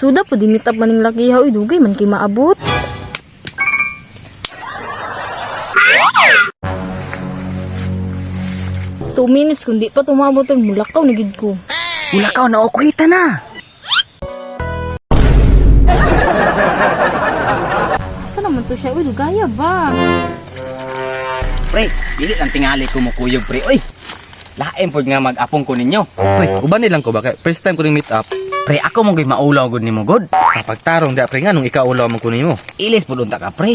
Suda po di meet up maning lakiha uy, dugay man kay maabot. 2 minutes kundi pa tumabot ron, mulakaw na gid ko. Mulakaw na o, kuhita na. Asa naman to siya? Uy, dugaya ba? Pre, dili lang tingali ko mukuyog, pre. Uy, lain pod nga mag-apong ko ninyo. Pre, uban nilang ko ba? Kay first time ko ning meet up. Pre, ako mong maulaw gud nimo gud. Kapagtarong da pre nga nung ikaulaw man ko nimo. Ilis pod unta ka, pre.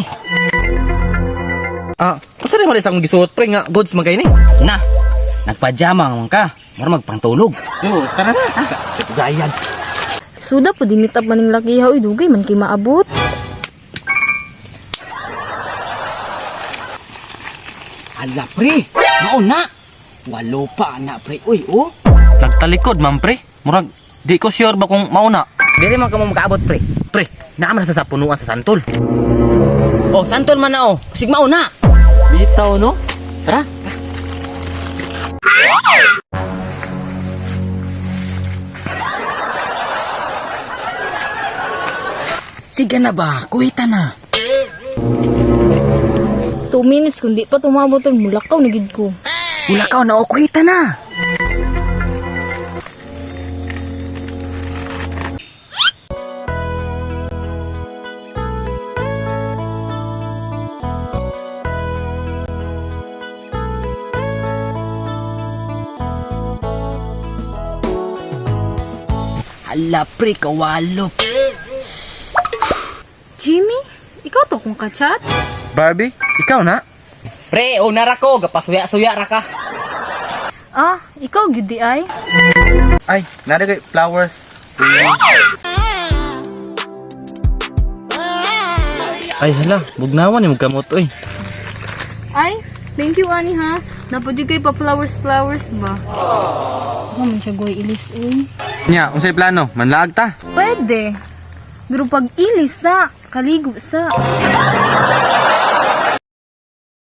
Ah, unsa rin man sa akong gisuot pre nga goods man kay ni? Na, nagpajama man ka. Mura magpangtulog. Sus, tara na. Gayan. Suda po di meet up maning lakiha uy, dugay man kay maabot. Ala, pre. Mauna. Walo pa na, pre. Uy, oh. Nagtalikod man pre. Murag di ko sure ba kung mauna. Dili man ka mo makaabot, pre. Pre, naa man sa punuan sa santol. Oh, santol man na, oh. Sig mauna. Bitaw no? Tara. Sige na ba? Kuhita na. 2 minutes kundi pa tumabot ron, mulakaw na gid ko. Mulakaw na o, kuhita na. Hala pre, kawalo. Jimmy, ikaw to kung kachat? Barbie, ikaw na? Pre, o nara ko, gapasuya-suya ra ka. Ah, ikaw gyud di ay. Ay, nari kay flowers. Ay hala, bugnawan ni kamot oy. Ay, thank you ani ha. Napod kay pa flowers flowers ba? Ako man siya goy ilis uy. Nya, unsay plano? Manlaag ta. Pwede. Pero pag ilis sa, kaligo sa.